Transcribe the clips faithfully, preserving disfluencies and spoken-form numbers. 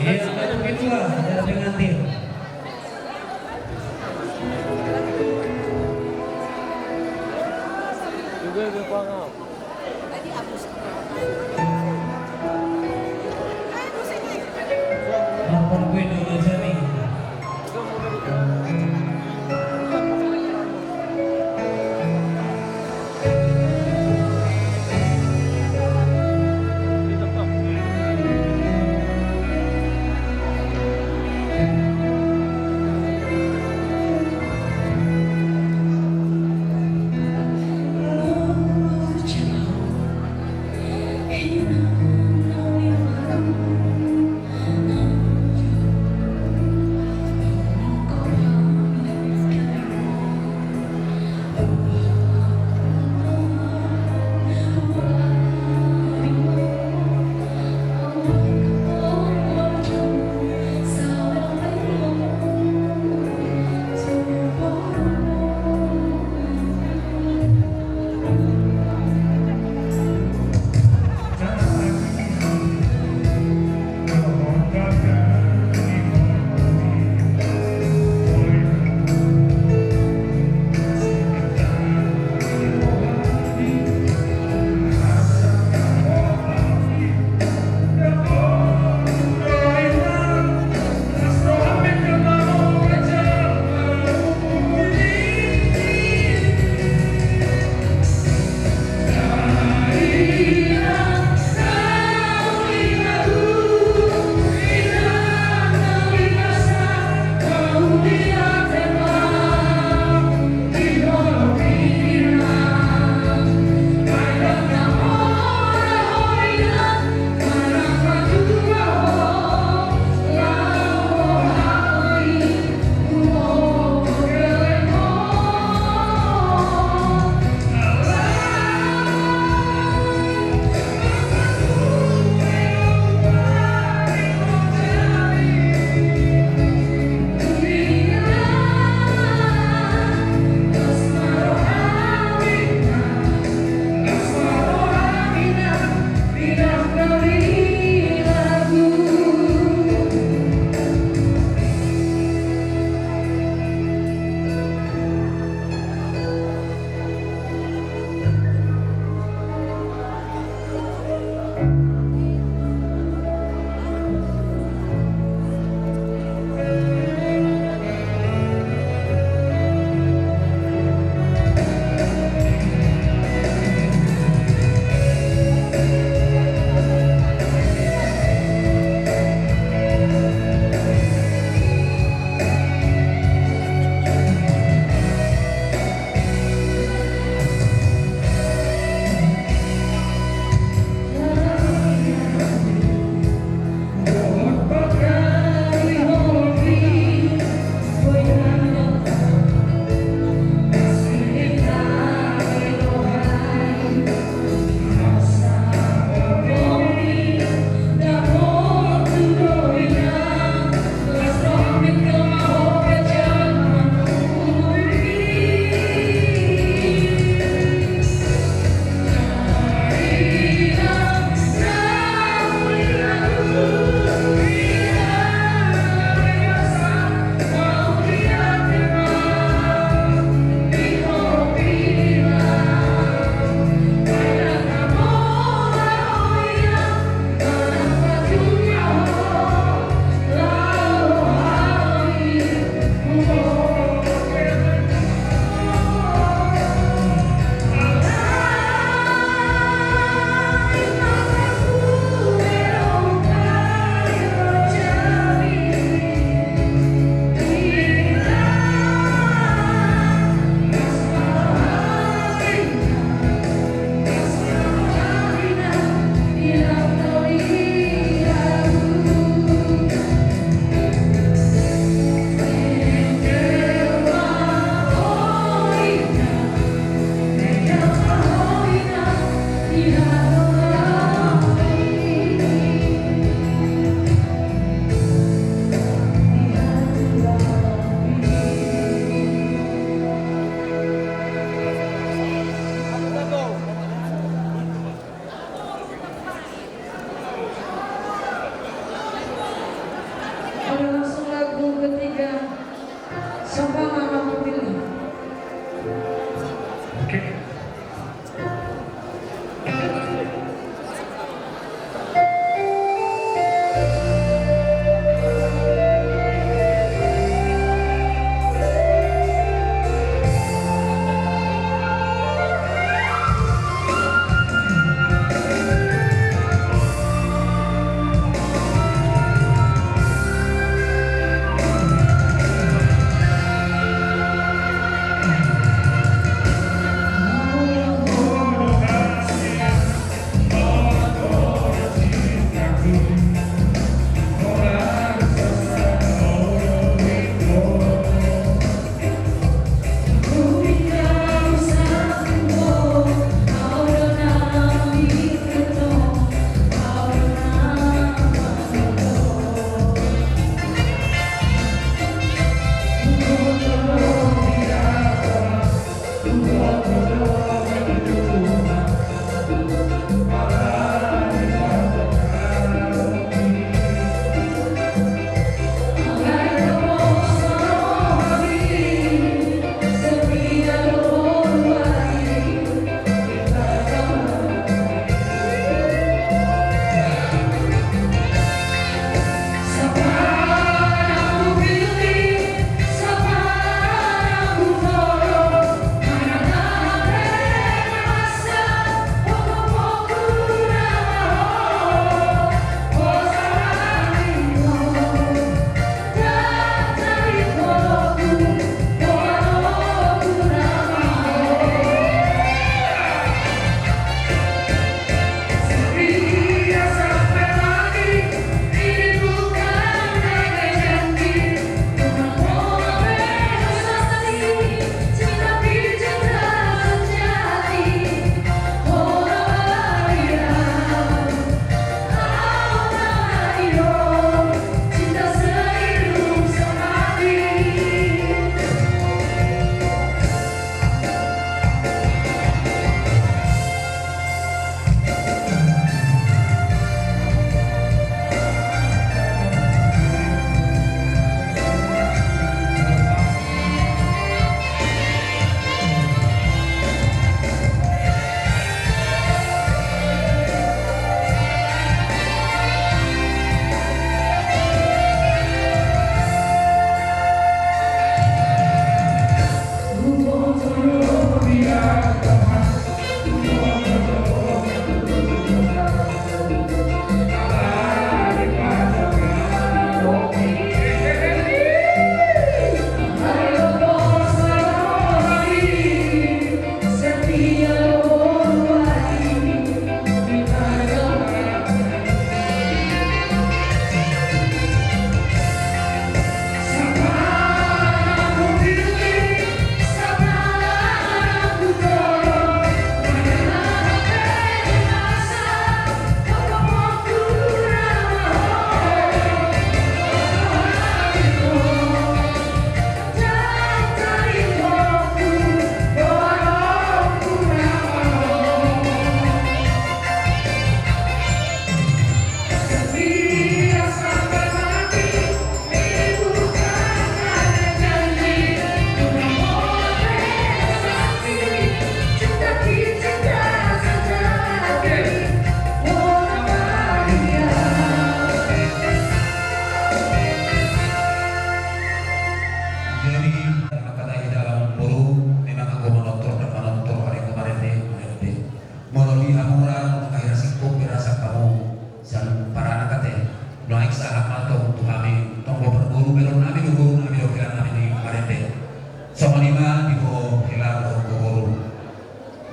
Iya, satu kedua, ada pengantin.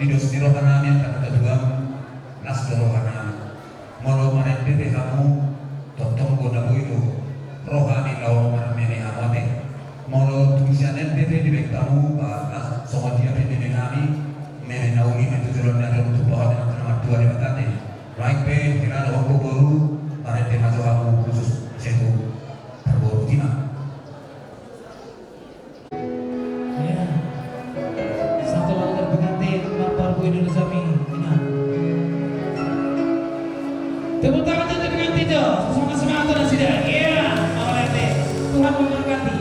Dos ni roha nami angka na tuatua, las do roha nami. Molo marende pe hamu, tongtong do na boi do roha ni laho marmeme hamu ate. Molo tusi anende pe dibaen hamu, ba las songon dia pe meme nami, meme na uli ma tu joloan ni ari on tu pahotan ni angka na martua Debata ate. Baik pe, hira dohot boru, marende ma jo hamu khusus setu parboru tima. Iya. Satu lagu terpengantin, marparbue dulu sami. Ina. Tepuk tangan untuk terpengantin jo. Sama-sama atur nasida. Iya, awal ente. Tuhan memberkati.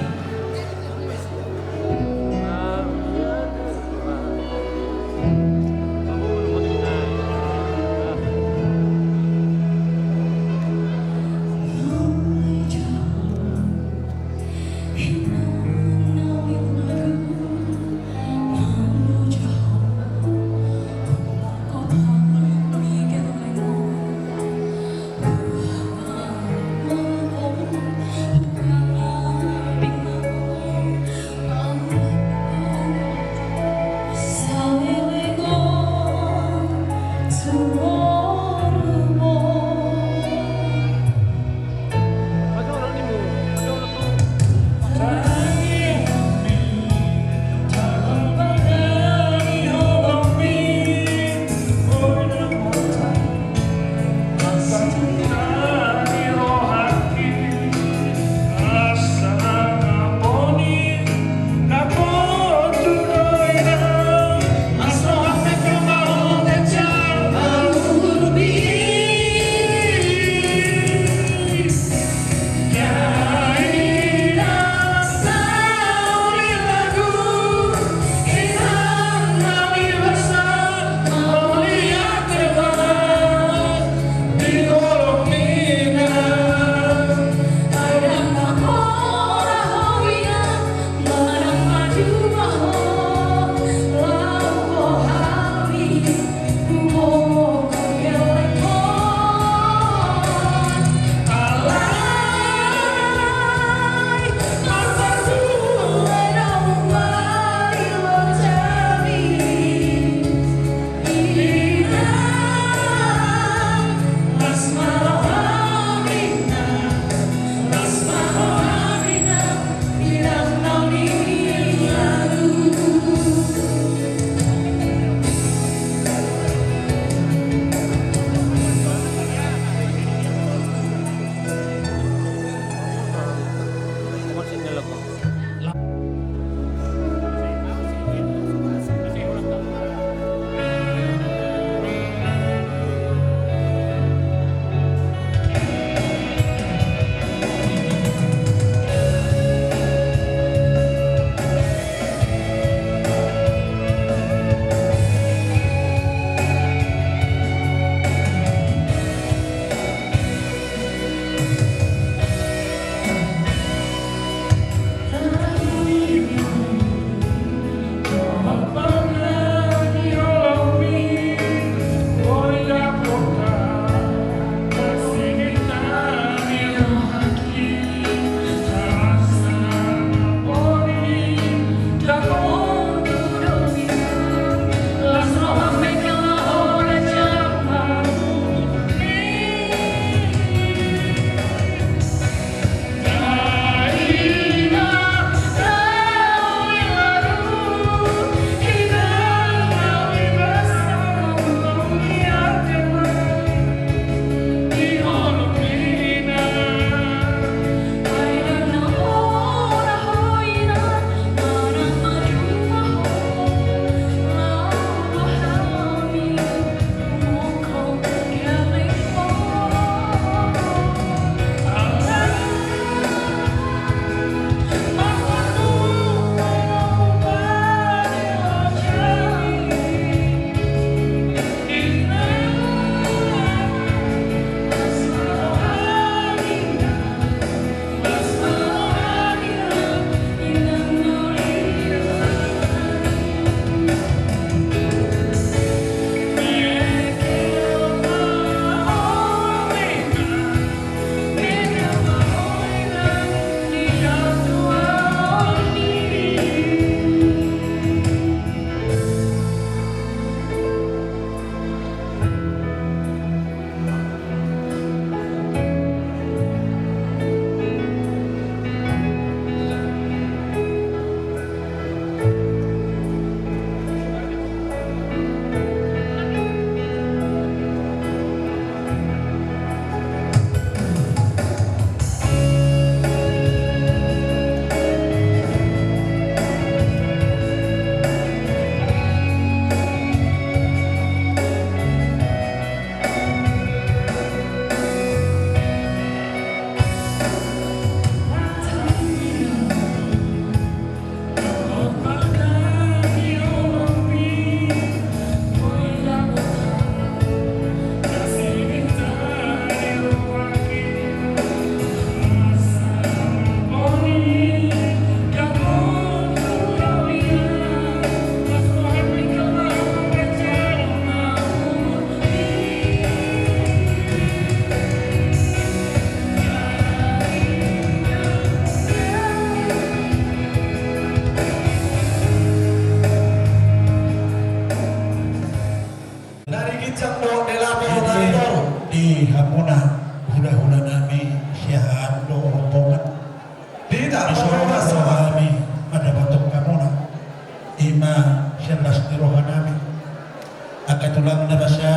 Angka tulang na basa,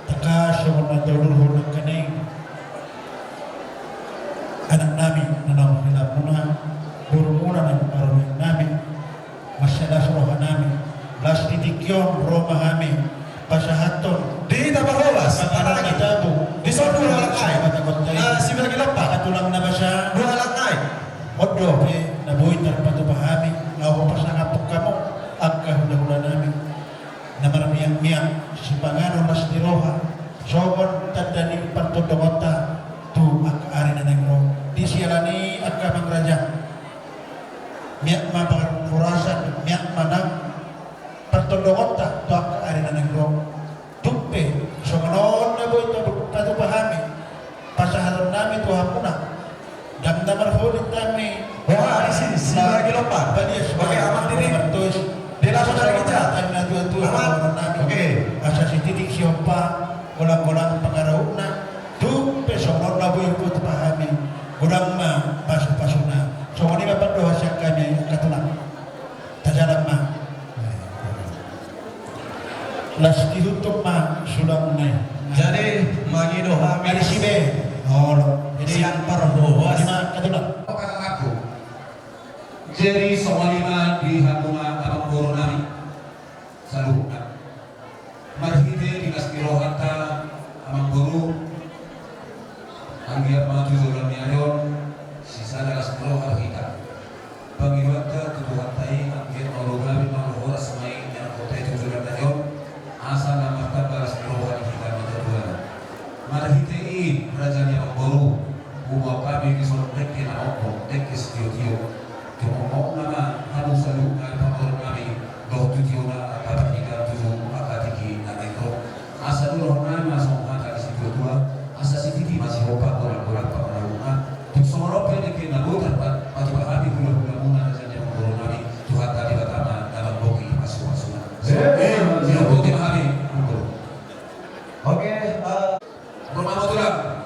tangkas songon na taulurhon nangkaning anak nami na naung hilamuna, boru muna na naung parumaen nami, mansai las roha nami, las di tingki on ro ma hami pasahathon di Hita Parhobas, di tabu, di son dua halak nai, Sabata Kotta i, Sibagilompa, angka tulang na basa, dua halak nai. On dope na boi tarpatupa hami, laho pasangaphon hamu angka hulahula nami na marmiakmiak sipanganon las ni roha, songon tanda ni partondongonta tu angka ari na naeng ro. Di siala ni i angka amang raja, miak ma parhorasan, miak ma nang partondongonta tu angka ari na naeng ro. Tung pe songon on na boi tarpatupa hami pasahaton nami tu hamuna, ndang na marholit hami. Wah, di sini, Sibagilompa. Palias, oke, aman, Didi. Martois. Di lapo dari kita. Aman. Oke. Asa sititik sihompa, golang-golang pangarahutna. Tung pe songon on na boi tarpatupa hami, godang ma pasupasuna. Songon i ma pandohan sian hami angka tulang. Tajalang ma. Las dihuthon ma sulamuna i. Jadi mangido hami. Ari sibe. Olo. Jadi sian Parhobas. Ima katuna. Jadi songon i ma di hamuna amangboru nami saluhutna. Marhite di las ni rohanta amangboru, anggiat ma tu joloan ni ari on sisada las ni roha do hita. Pangidoanta tu Tuhanta i, anggiat maulo gabe, maulo horas ma i ianakhonta i tu joloan ni ari on, asa na martamba las ni roha di hita na martua. Marhite i raja ni amangboru, huboan hami dison dengke na ombun, dengke sitiotio. Tumomok nama hamu saluhutna pangkorhon nami dohot tu tiona angka partingkian tutu angka tingki na naeng ro. Asa dohononnami ma songon hata ni situatua, asa sititi ma sihompa, golang-golang pangarahutna. Tung songon on pe dengke na boi tarpatupa hami hulahulamuna raja ni amangboru nami, Tuhanta Debata ma na mambohi pasupasuna. Oke, eh. Oke, eh. Rumah Motulang.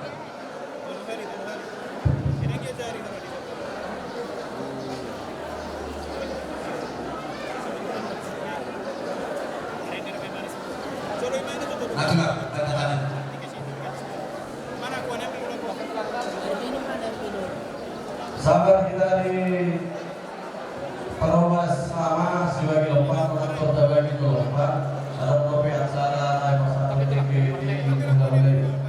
Sabar kita di Parhobas Ama Sibagilompa, Kota Sibagilompa, dalam kopi acara, saya pasang di T V di Kota Bali.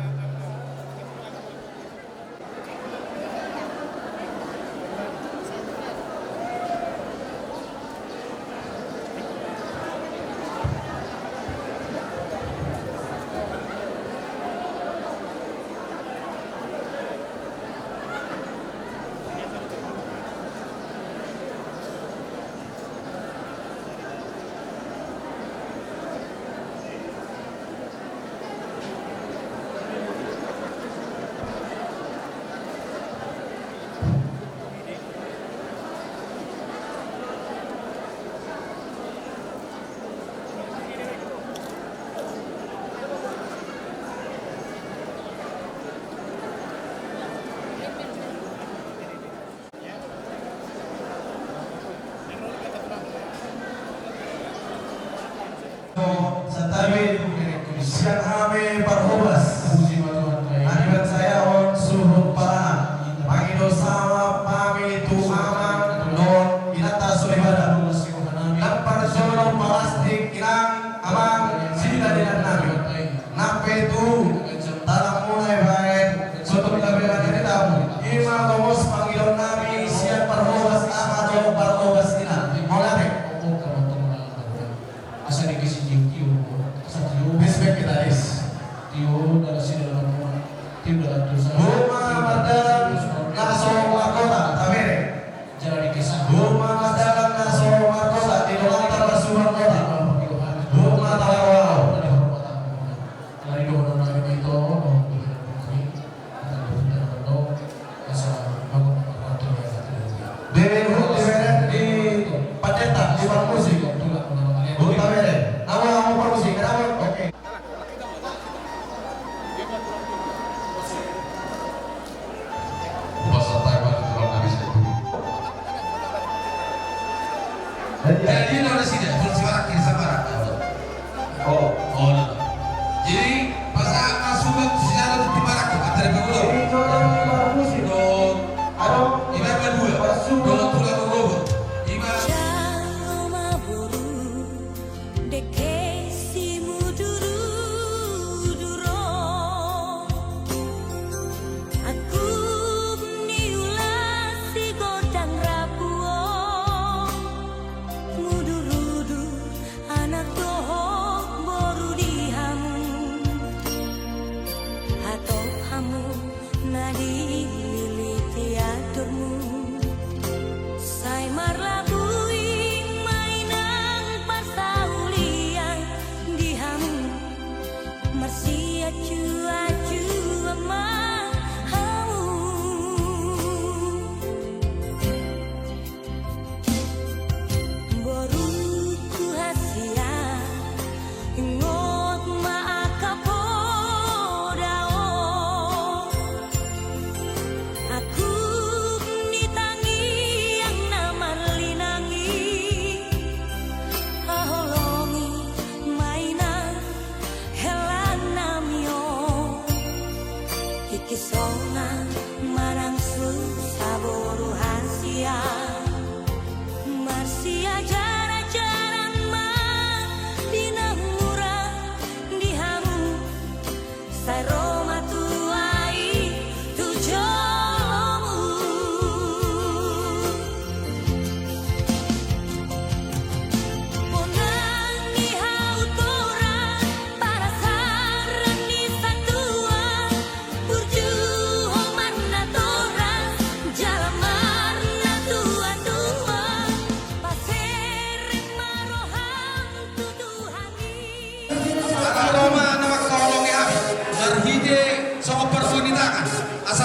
Santabi sian hami Parhobas. Puji ma Tuhan. Adi bansaya on suhut parana. Mangido salam hami tu amang dohot inanta soripada. Nang parjolo palastik inang amang sida di nang nami. Nang pe tu talamuna ibaen sotung gabe na jadi tamu. Ima gomos pangidoan nami sian Parhobas Ama dohot Parhobas Ina. Mauliate. Asa dengke sitiotio. Respect kita, guys. Tio dalan sida dalan rumah. Tio dalan tusa. Homa mardalan na so markota, tabere. Jala dengke sa. Homa mardalan na so markota, di dongan tapasuan kota. Homa tawarawaro. Dari dohonon nami ma ito, dohot dohonon nami. Bebe huhut dibere di pandita, di parmusik. Huhut tabere. Nama, nama parmusik, kenapa? Oke. Jadi, na di sini, full suara, kiri sama. Oh.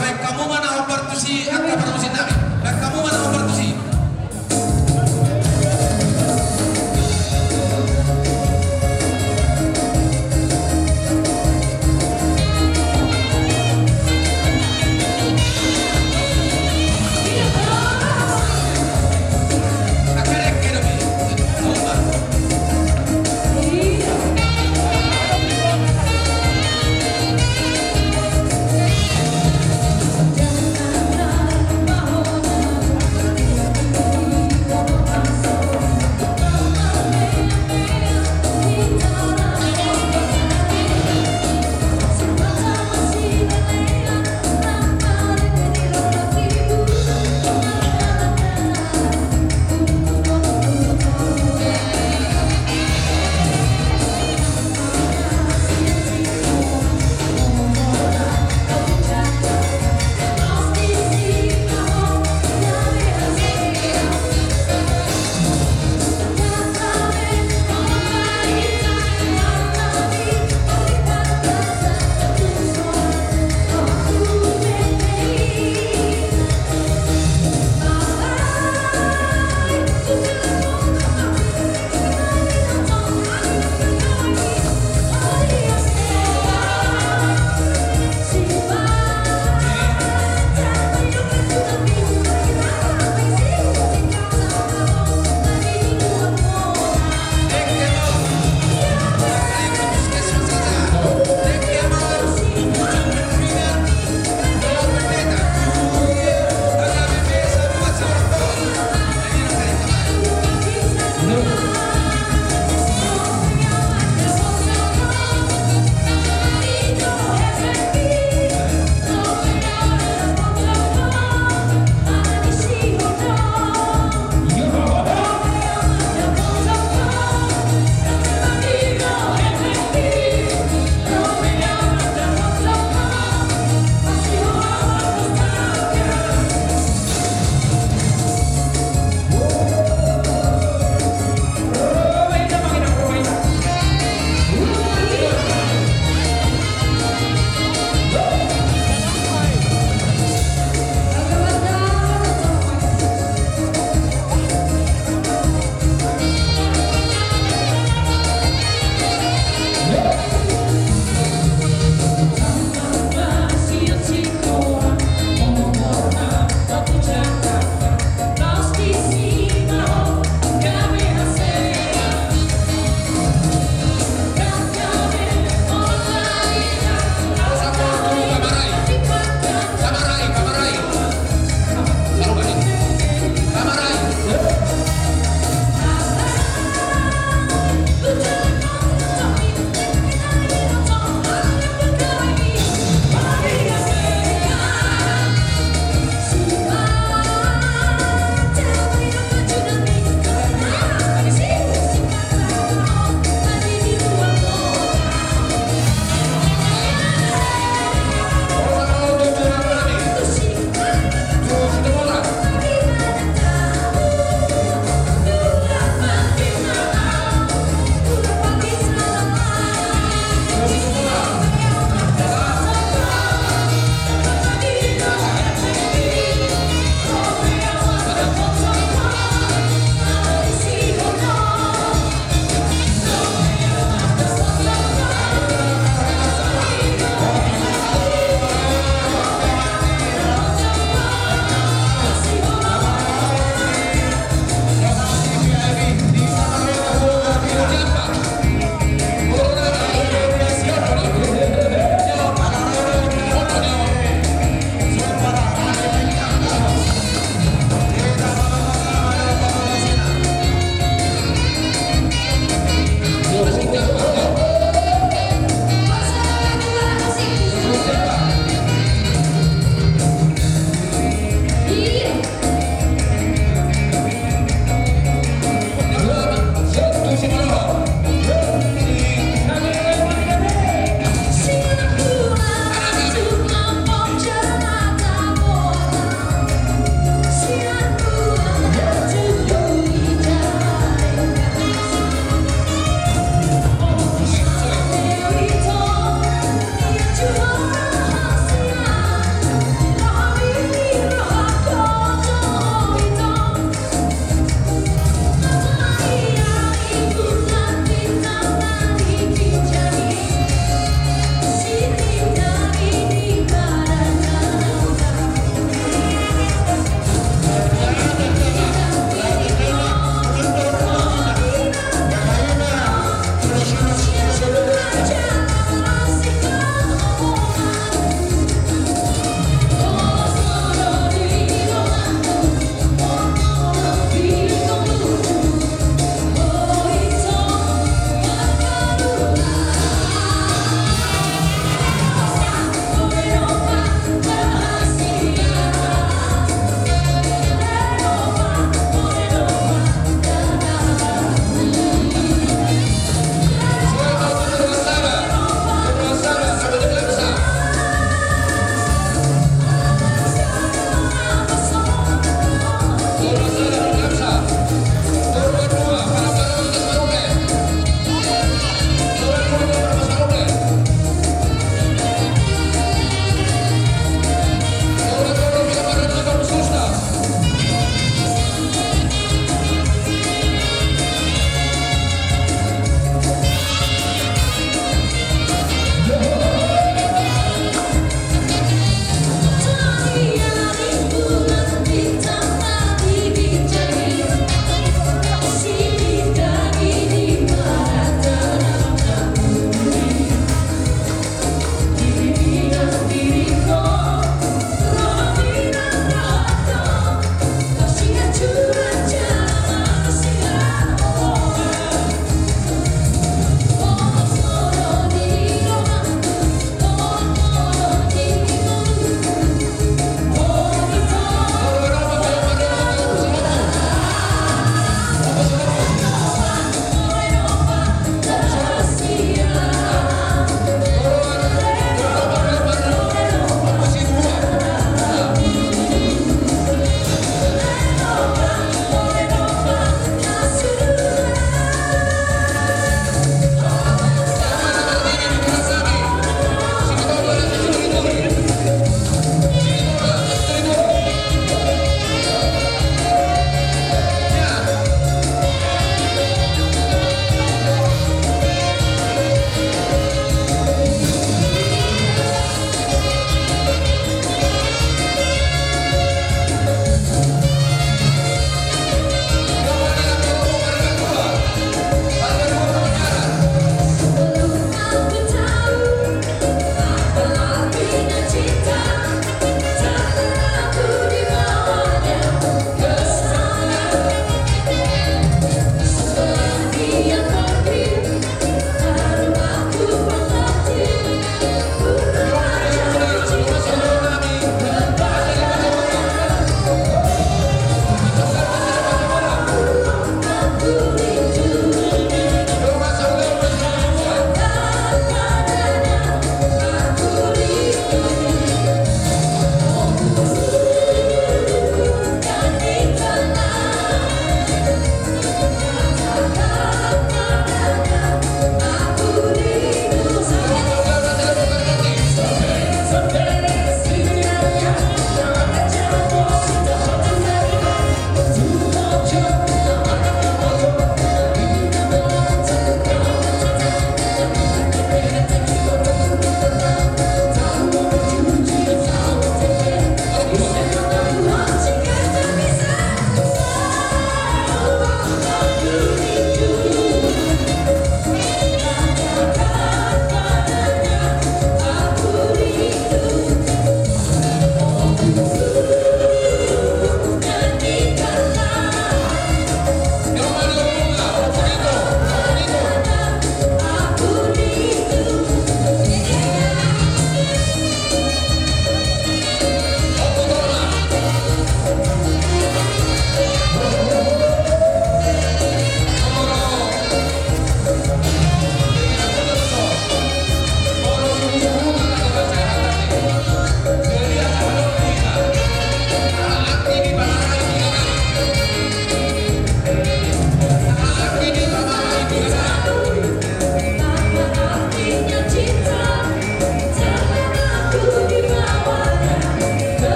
Baen hamu ma na hombar tusi, angka parmusik nami. Baen hamu ma na hombar tusi.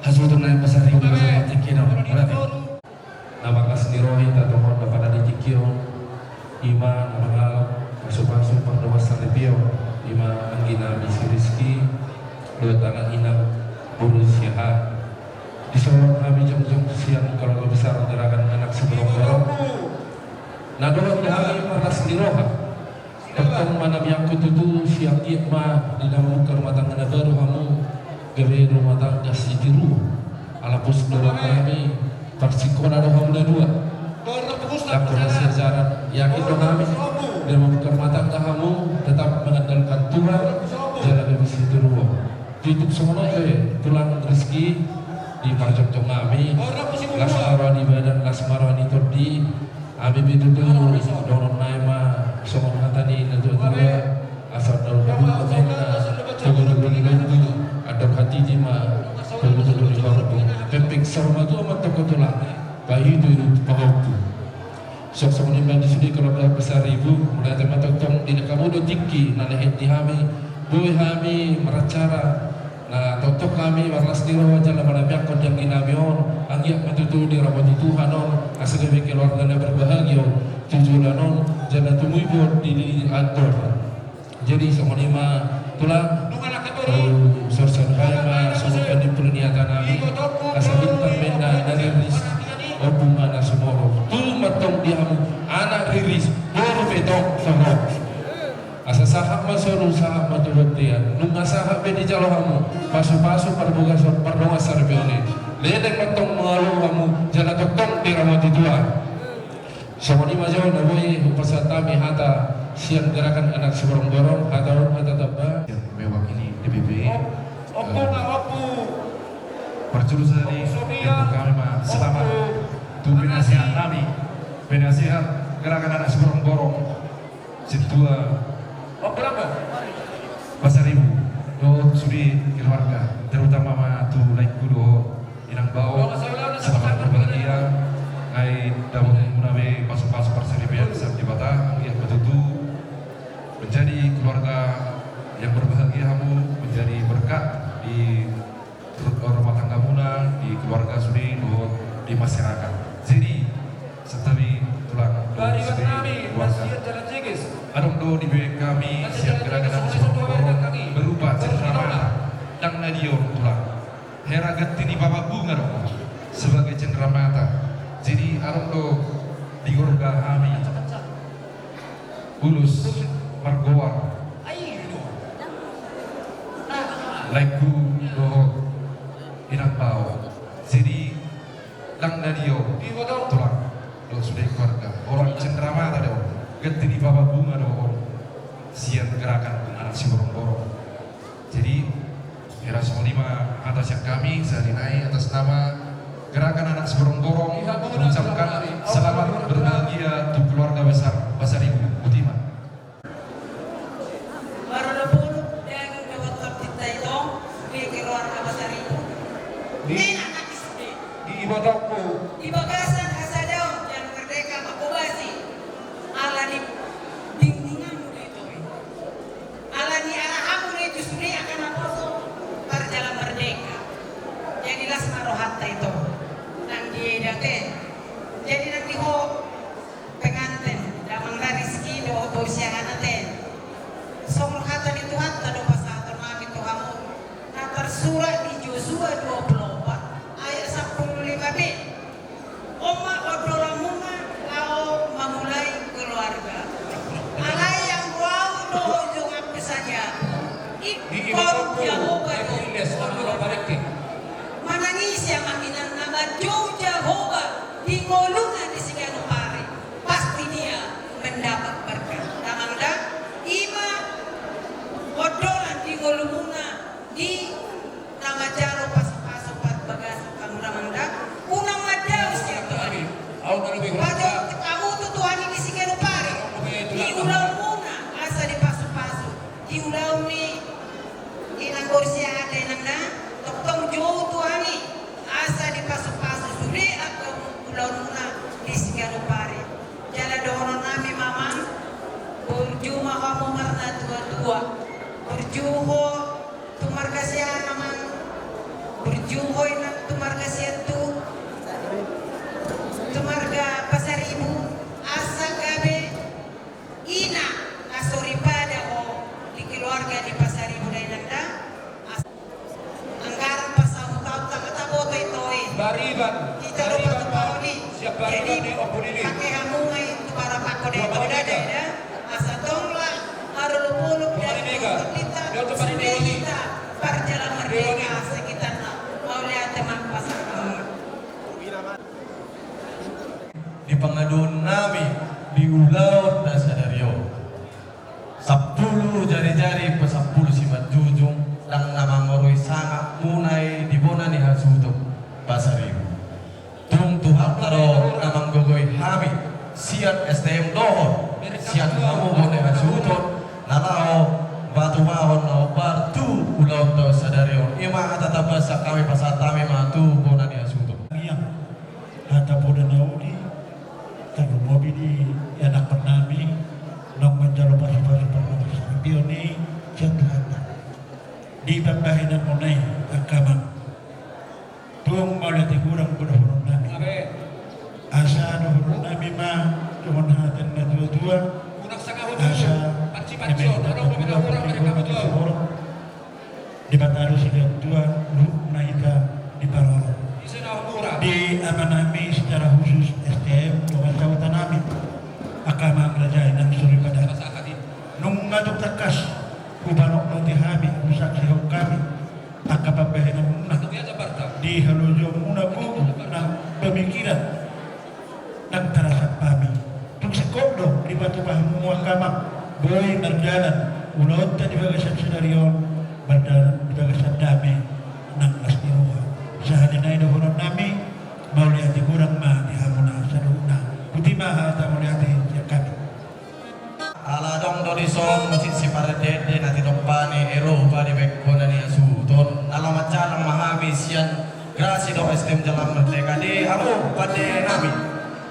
Hasuhuton nami Pasaribu, tingki on. Na marlas ni roha hita tu ho na pada di tingki on, ima na mangalap pasupasu pardongansaripeon, ima anggi nami si Rizky dohot anak inang boru Siahaan. Disohot hami jongjong sian keluarga besar Gerakan Anak Simborongborong na dohot hami marlas ni roha. Tongtong ma na miangkut tutu, sianggiat ma di na mambuka rumah tangga na baru hamu, gabe rumah tangga sitiruon. Ala pos do roha nami, parsingkola do hamu na dua. Dang pola siajaran, yakin do hami, di na mambuka rumah tangga hamu tetap mengandalkan Tuhan, jala gabe sitiruon. Tutu songon on pe Tulang Rizky, diparjongjong hami, las ma roha ni badan, las ma roha ni tondi. Hami pe tutu dohonon nami ma songon hata ni natuatua, asa na olo paduka ma inna togutogu ni lombu, andor hatiti ma togutogu ni horbo. Pempek saur matua ma tongko tulang, paihutihut pahompu. Songon i ma di sude keluarga Pasaribu, mauliate ma tongtong di hamu do tingki na lehet di hami, boi hami maracara. Na tongtong hami marlas ni roha jala manamiangkon di anggi nami on, anggiat ma tutu diramoti Tuhan on, asa gabe keluarga na berbahagia on tu joloan on, jala tumimbo di andor. Jadi songon i ma Tulang, songon i ma songon pandimpul ni hata nami, asa bintang ma inna na riris, ombun ma na sumorop. Tu ma tong di hamu anak riris, boru pe tong sumorop. Asa sahat ma solu, sahat ma tu bontean. Nunga sahat be dijalo hamu pasupasu pardongansaripeon i. Leleng ma tong mangalo hamu jala tongtong diramoti Tuhan. Songon i ma jo na boi hupasahat hami hata sian Gerakan Anak Simborongborong, hata on hata tamba. Yang mewakili D P P. Ompu, ompu. Parjolo sahali, ompu Sofian, ompu kami ma selamat tu penasehat nami, penasehat Gerakan Anak Simborongborong. Sintua Pasaribu dohot sude keluarga, terutama ma tu laengku dohot inang bao, selamat berbahagia. Ai dapot muna be pasupasu parsaripeon sian Debata, anggiat ma tutu menjadi keluarga yang berbahagia hamu, menjadi berkat di rumah tanggamuna, di keluarga sude dohot di masyarakat. Jadi santabi Tulang dohot sude keluarga. Adong do dibahen hami sian Gerakan Anak Simborongborong berupa cendera mata. Dang na dihot Tulang, hera ganti ni papan bunga do sebagai cendera mata. Jadi adong do di keluarga hami ulos margoar laengku dohot inang bao. Jadi dang na dihot Tulang dohot sude keluarga, orang cendera mata do on, ganti ni papan bunga do on sian Gerakan Anak Simborongborong. Jadi hira songon i ma hata sian hami sahali nai atas nama Gerakan Anak Simborongborong mengucapkan selamat berbahagia tu keluarga besar Pasaribu. Botima. Marolopolop daging dohot tondi ta i tong di keluarga Pasaribu. Di, enak na di sude, di ibotongku, di bagasan hasadaon jala merdeka mangobasi. Ala ni dingdinganmu do i tong i. Ala ni arahanmu do i tu sude angka naposo marjalan merdeka. Jadi las ma rohanta i tong. Nang diida ate, jadi nang di ho penganten, damang na Rizky dohot boru Siahaan ate. Songon hata ni Tuhanta do pasahaton nami tu hamu na tarsurat di Josua dua puluh opat ayat sampulu lima b. Juhoi nang tu marga Siantu, tu marga Pasaribu, asa gabe ina na soripada ho di keluarga ni Pasaribu dainang da. As-, anggaran pasaut-saut tangga taboto ito i. Bariban, hita do bariban patupahon i. Siap bariban. Jadi, di Ompuli ni. Pake hamu ma i tu barapakko dua puluh tiga. Dua puluh tiga. Asa tonglah marolopolop dari Mega. Kita, dia untuk Mega. Sudah kita parjalan merdeka. Dewa ni. Sekitarna. Mauliate ma pasahat. Di pangaduan nami di ulaon na sadari on. Sampulu jari-jari pe sampulu simanjujung, ndang na mangorui sangap muna i di bona ni hasuhuton Pasaribu. Tung Tuhanta do na manggogoi hami, sian S T M dohot sian hamu bona ni hasuhuton, na laho patupahon na hombar tu ulaonta sadari on. I ma hata tabasak hami pasahat hami ma tu bona ni hasuhuton. Hata poda na uli, tarlumobi di ianakhon nami, naung manjalo pasupasu parmangkasaripeon i sian Tuhanta. Di pambahenanmuna i, angka amang. Tung mauliate hurang do dohonon nami. Amen. Asa dohonon nami ma, songon hata ni natuatua. Asa, panci-panci on, eme, adong do hurang, hurang, hurang. Debata do silehon tua, luhutna hita diparorot. Di amanami secara khusus S T M, dongan sahutanami. Angka amang raja i nang soripada. Nunga tung tangkas, hupanotnoti hami, husaksihon hami angka pambahenanmuna. Di halojonmuna gogo nang pemikiran. Nang tarasap hami. Tung singkop do dipatupa hamu angka amang. Boi mardalan ulaonta di bagasan sadari on, mardalan di bagasan dame nang las ni roha. Sahali nai dohonon nami, mauliate hurang ma di hamuna saluhutna. Botima hata mauliate sian hami. Ala adong do dison musik siparendeende na tinompa ni Eropa di baen bona ni hasuhuton. Ala manjalang ma hami sian Grasi dohot S T M Jalan Merdeka di hamu pandenami.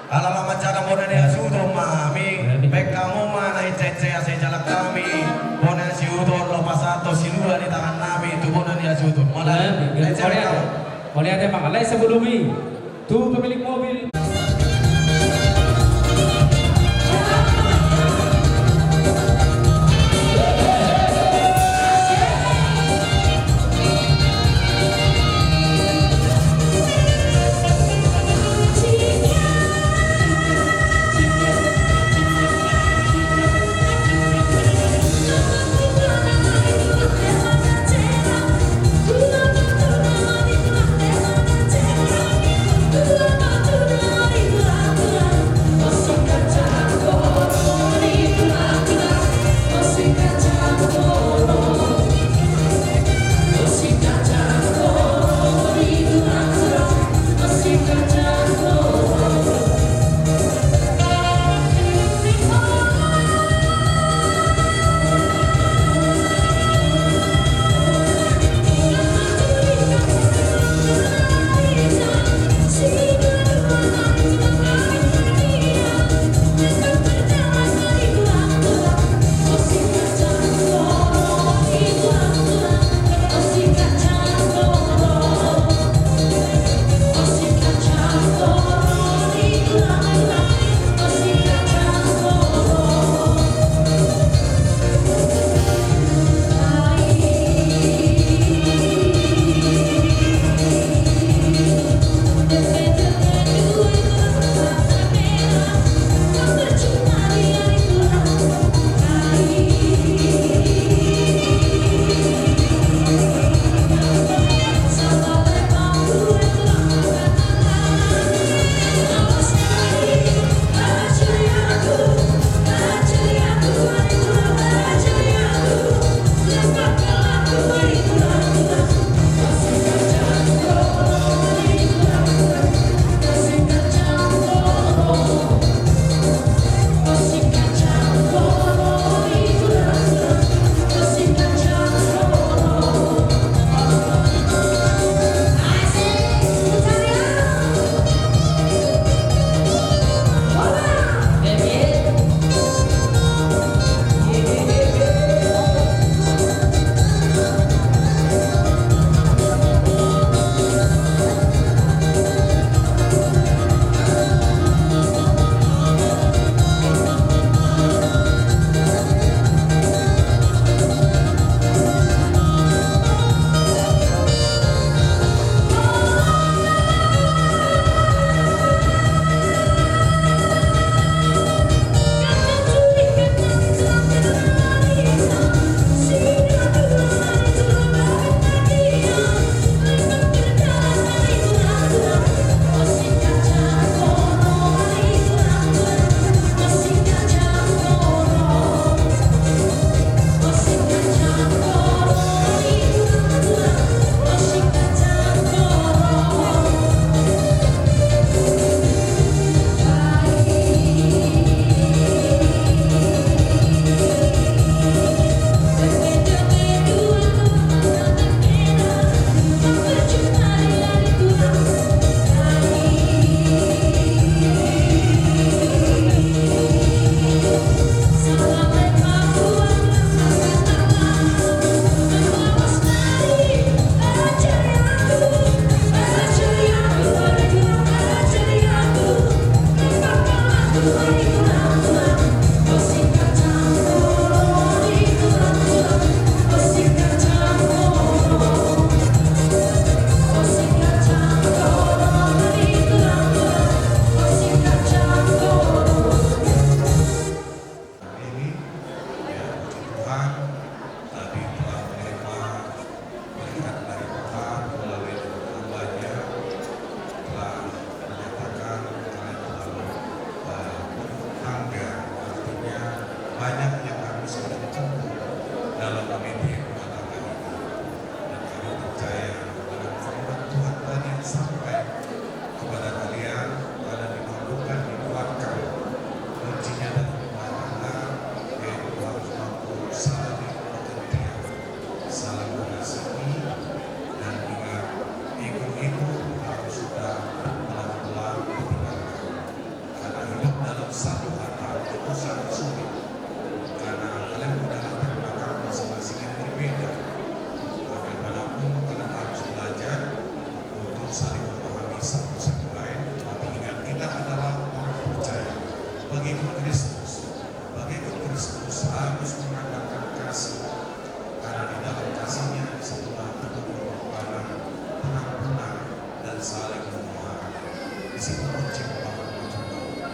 Ala ma manjalang bona ni hasuhuton ma hami. Baen hamu ma na hinsa-hinsa asa ijalang hami bona ni hasuhuton, laho pasahathon silua ni tangannami tu bona ni hasuhuton. Mauliate. Mauliate. Mauliate ma. Alai sebelum i, tu pemilik mobil.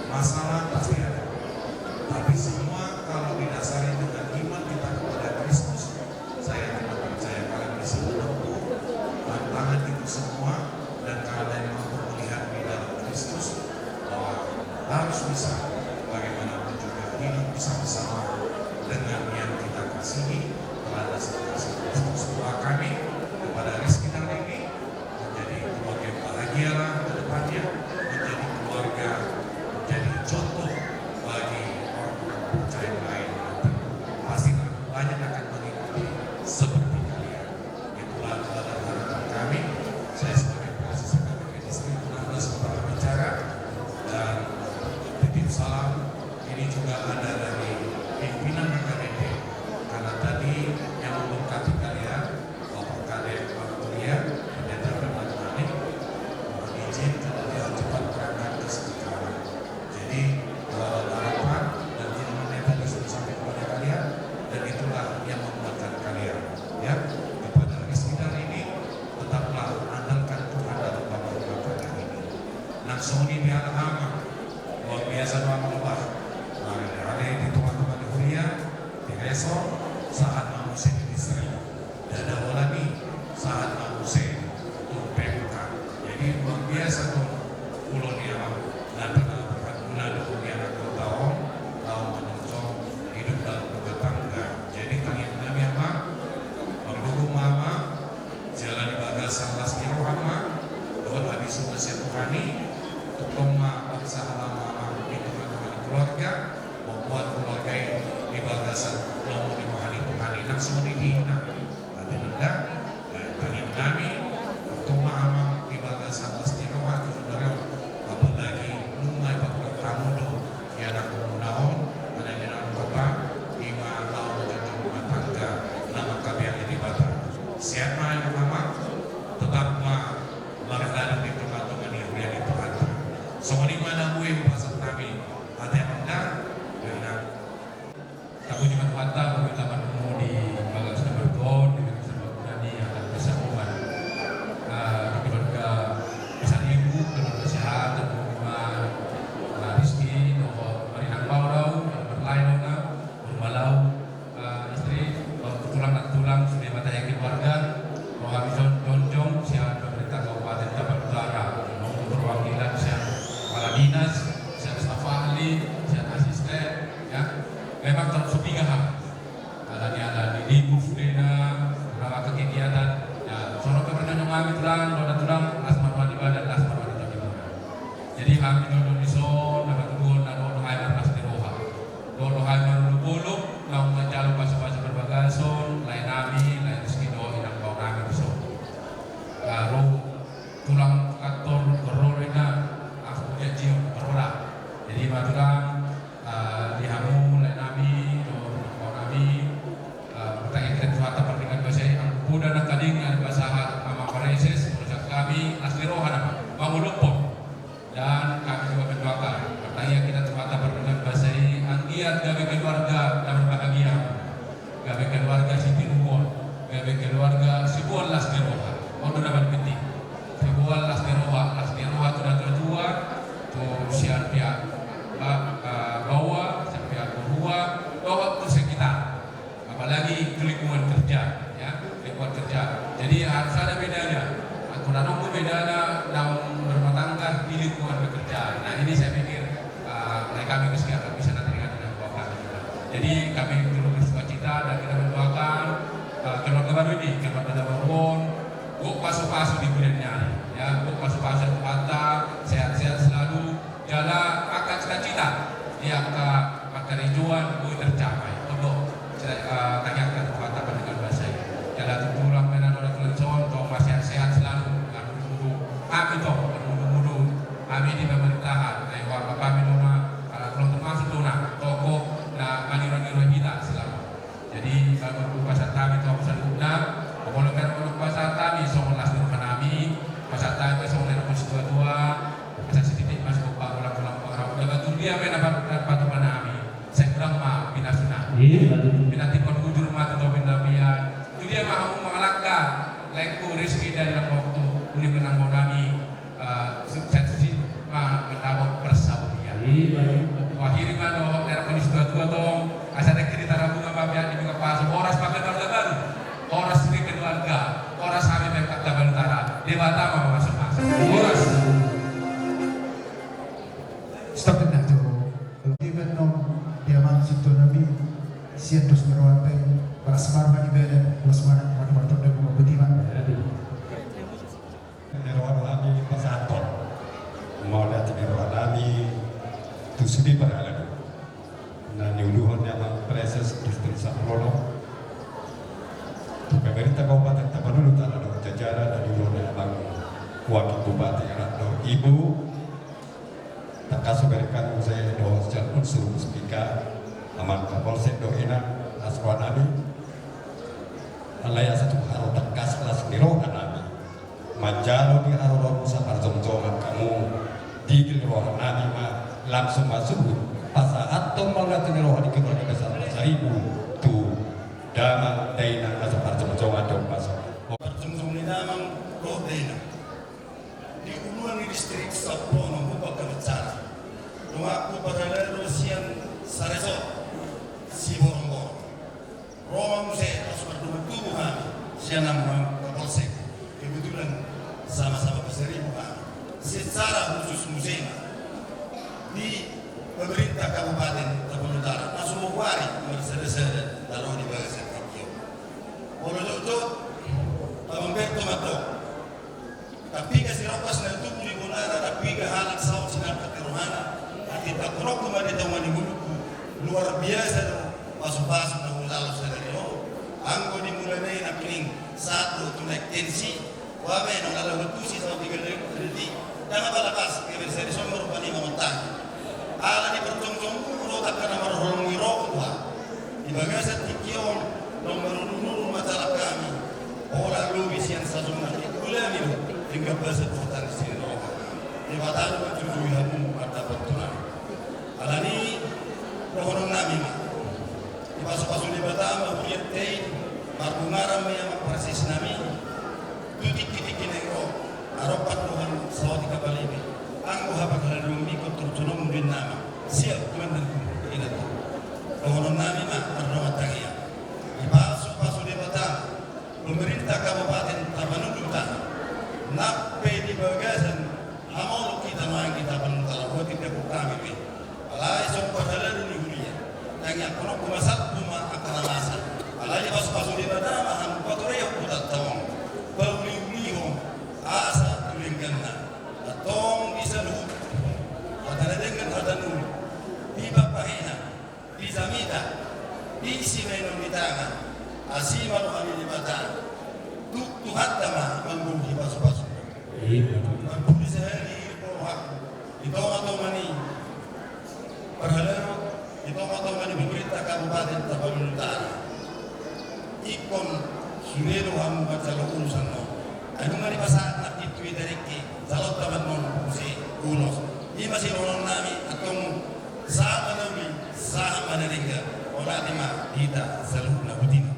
Masalah pasti ada. Tapi semua kalau didasari dengan iman kita kepada Kristus, saya cuma percaya kalian bisa menempuh tantangan itu semua, dan kalian mampu melihat di dalam Kristus bahwa harus bisa bagaimanapun juga hidup bersama-sama dengan yang kita kasihi, terhadap Kristus. Doa kami kepada Rizky dan Rini, menjadi keluarga yang bahagialah ke depannya, menjadi keluarga, menjadi contoh bagi orang percaya lain. Nanti pasti banyak akan mengikuti seperti kalian. Itulah doa dan harapan kami. Saya sebagai presiden K P P distrik enam belas Kota Bicara, dan titip salam ini juga ada dari pimpinan K K B P, karena tadi yang memberkati kalian Bapak Kadek Bang Kuliah, Pendeta Bernard Manik, mohon izin kalau dia cepat berangkat ke Singkawang. Jadi doa dan harapan dan firman yang tadi sudah sampai kepada kalian, dan itulah yang menguatkan kalian, ya, kepada Rizky dan Rini. Tetaplah andalkan Tuhan dalam rumah tangga ini. Nang songon i di halak amang, luar biasa do amang bah. Nah, ada di teman-teman di kuliah, di reso, sahat ma muse di distrik. Ndada holan i, sahat ma muse tu P M K. Jadi luar biasa do ulaon ni amang. Ndada na berhak guna do di anak kota on, laho manonjong hidup dalam rumah tangga. Jadi tangiang nami amang, margogo ma amang, jala di bagasan las ni roha ma, dohot habisuhon na sian Tuhan i, tongtong ma bangsa halak amang di tengah-tengah keluarga, membuat keluarga i di bagasan lomo ni roha ni Tuhan i, nang songon i di inang. Ate nanda, tangiang nami, tongtong ma amang di bagasan las ni roha tu sadari on, apalagi nunga dipakurat hamu do di anak muna on, anak ni anak kota, ima laho manjunjung rumah tangga na mangkabiangi Debata. Sehat ma amang, tetap ma mardalan di tengah-tengah ni huria ni Tuhanta. Songon i ma na boi hupasahat hami, ate amang da, dohot inang. Tapuji ma Tuhanta, boi hita marpungu di bagas na martua on, di bagas na martua ni angka pasangapongan. Ah, di keluarga besar ibu, keluarga sehat, tapuji ma, ah, Rizky, dohot marinang baoa do au, marlae do na, boru ma lae, ah, istri, dohot tulang, nantulang, sude ma tahe keluarga, roha ni jongjong, sian pemerintah Kabupaten Tapanuli Utara, maupun perwakilan sian kepala dinas, sian staf ahli, sian asisten, ya. Memang taon so piga hami. Alani, alani libur sudena, beberapa kegiatan. Ya, songon pe parjolo nami tulang, dohot tulang, las ma roha ni badan, las ma roha ni tondimu. Jadi hami jolo dison, na mangulahon, na dohot hami marlas ni roha. Dohot hami marolopolop, naung manjalo pasupasu parbagason, lae nami, lae Rizky dohot inang bao nami dison. Lalu tulang kantor, berrolena, aku janji, berrola. Jadi ma tulang, Ah, di hamu lae nami, dohot inang bao nami, ah, martangiang hita tu Tuhanta pardenggan basa i, anggo poda nangkaning na dipasahat Amang Praeses, molo sian hami, las ni roha nama, mangolophon. Dan hami juga mendoakan, martangiang hita tu Tuhanta pardenggan basa i, anggiat gabe keluarga na berbahagia. Gabe keluarga sitiruon, gabe keluarga siboan las ni roha. On do na paling penting. Siboan las ni roha, las ni roha tu natua-tua, tu sian pihak ba-, eh, baoa, sian pihak borua, dohot tu sekitar. Apalagi tu lingkungan kerja, ya, lingkungan kerja. Jadi harus ada bedanya. Angkuran on do bedana naung berumah tangga di lingkungan bekerja. Nah, ini saya pikir Ah, mulai kami ke sekian bisa nanti dengan dengan bapak kami. Jadi kami turut bersuka cita dan kita mendoakan, ah, keluarga baru ini, keluarga Damaruon, gok pasu-pasu di bulan ini, ya, gok pasu-pasu Tuhanta, sehat-sehat selalu, jala angka cita-cita di angka pangkarejoan boi tercapai. Untuk, eh, tangiangkon Tuhanta pardenggan basa i. Jala tu tulang pe na dohot tulang son, tong ma sehat-sehat selalu, marmudu-mudu. Hami tong, marmudu-mudu. Hami di pemerintahan, ai huarap hami do na, ala tulang termasuk do na, tokoh na maniro-niro hita selama. Jadi, kalau hupasahat hami tu hamu saluhutna, molo pe molo hupasahat hami, songon las ni roha nami, pasahat hami songon las ni roha ni situa-tua, asa sititik ma sigompa, bolang-bolang pangarahutna, jala tu dia pe na pa-, na patupa nami. Sai hurang ma pinasuna. Iya, betul. Pinantikhon bujur ma tu topi ni tapian. Tu dia ma hamu mangalangka, laengku Rizky dan inang bao, uli pe inang bao nami, eh, sukses si ma Horas. Stop dulu tu. Di bahen on, di amang sintua nami, sian dos ni rohanta i, las ma roha ni badan, las ma roha ni badan, las ma roha ni badan. Ni roha nami pasahathon. Mauliate ni roha nami tu sude parhalado na niuluhon ni amang Praeses Distrik Sampulu Onom, tu pemerintah Kabupaten Tapanuli Utara dohot jajaran na niuluhon ni amang Wakil Bupati, anak dohot ibu, tangkas huberengkan muse dohot sian unsur Muspika, amang Kapolsek dohot inang, las roha nami. Alai asa tung haru tangkas las ni roha nami manjalo di haroro saparjongjongan hamu, digil roha nami ma langsung masuhut pasahathon mauliate ni roha di keluarga besar Pasaribu tu damang dainang na saparjongjongan dohot pasu. Parjongjongan ni damang dohot dainang di uluan ni Distrik Sampulu Onom, hupabicara. Donganku parhalado sian saresort Siborongborong. Ro ma muse, asa mardongan tubu hami sian amang Kapolsek. Kebetulan sama-sama Pasaribu hami. Secara khusus muse ma di pemerintah Kabupaten Tapanuli Utara na so huari marsada-sada na ro di bagasan tingki on. Molo jotjot, amang Berto mandok, tapiga sironggas na tubu di bonana, tapiga halak saut sinangkap ni rohana. Atik tangkoronku ma di tonga ni ngolungku, luar biasa do pasupasu na hujalo sadari on. Anggo di mulana i nangkining sahat do tu naek tensi, huabe nang ala hutusi saut di galeri. Ndang apala pas gabe sari somor pani mangontangi. Ala ni parjongjongmu ro tangkas na marholong ni roha. Di bagasan tingki on, naung marunun-unun ma jala hami, pola lobi sian sajumpang ni bulan i do, denggan basa tu hata ni sini roha. Debata do manjujui hamu mardapothon. Alani i, dohonon nami ma, dipasupasu Debata ma huria i, marbungaran ma ia ma Praeses nami. Tu tingki-tingki na i ro, adong pandohan saotik apala i be. Anggo haparhalado mi, ingkon torus sonon muse nama siap komandan inanta. Dohonon nami ma mardongan tangiang. Dipasupasu Debata pemerintah Kabupaten Tapanuli Utara, nang pe di bagasan hamolong hita nuaeng di Tapanuli Utara, boti dapot hami be. Alai songon parhalado ni huria, tangiangkononku ma salpu ma angka na masa. Alai dipasupasu Debata ma hamu paturehon hutanta on, pauli-ulihon asa tu dengganna. Antong di saluhut hata na denggan, hata na uli, di pambahenan, di jamita, di sibahenon ni tangan, asi ma roha ni Debata. Tu Tuhanta ma mangolu pasupasu. Amin. Marpudi sahali i rohangku di tonga-tonga ni parhalado, di tonga-tonga ni pemerintah Kabupaten Tapanuli Utara. Ingkon sude do hamu manjalo ulos annon. Ai nunga dipasahat nangkin tu hita dengke, jalo taman non muse ulos. I ma sidohonon nami, antong sahat ma na uli, sahat ma na denggan. Mauliate ma di hita saluhutna, botima.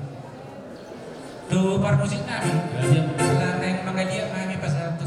Tu parmusik nami, jala naeng mangaliat nami pasahat tu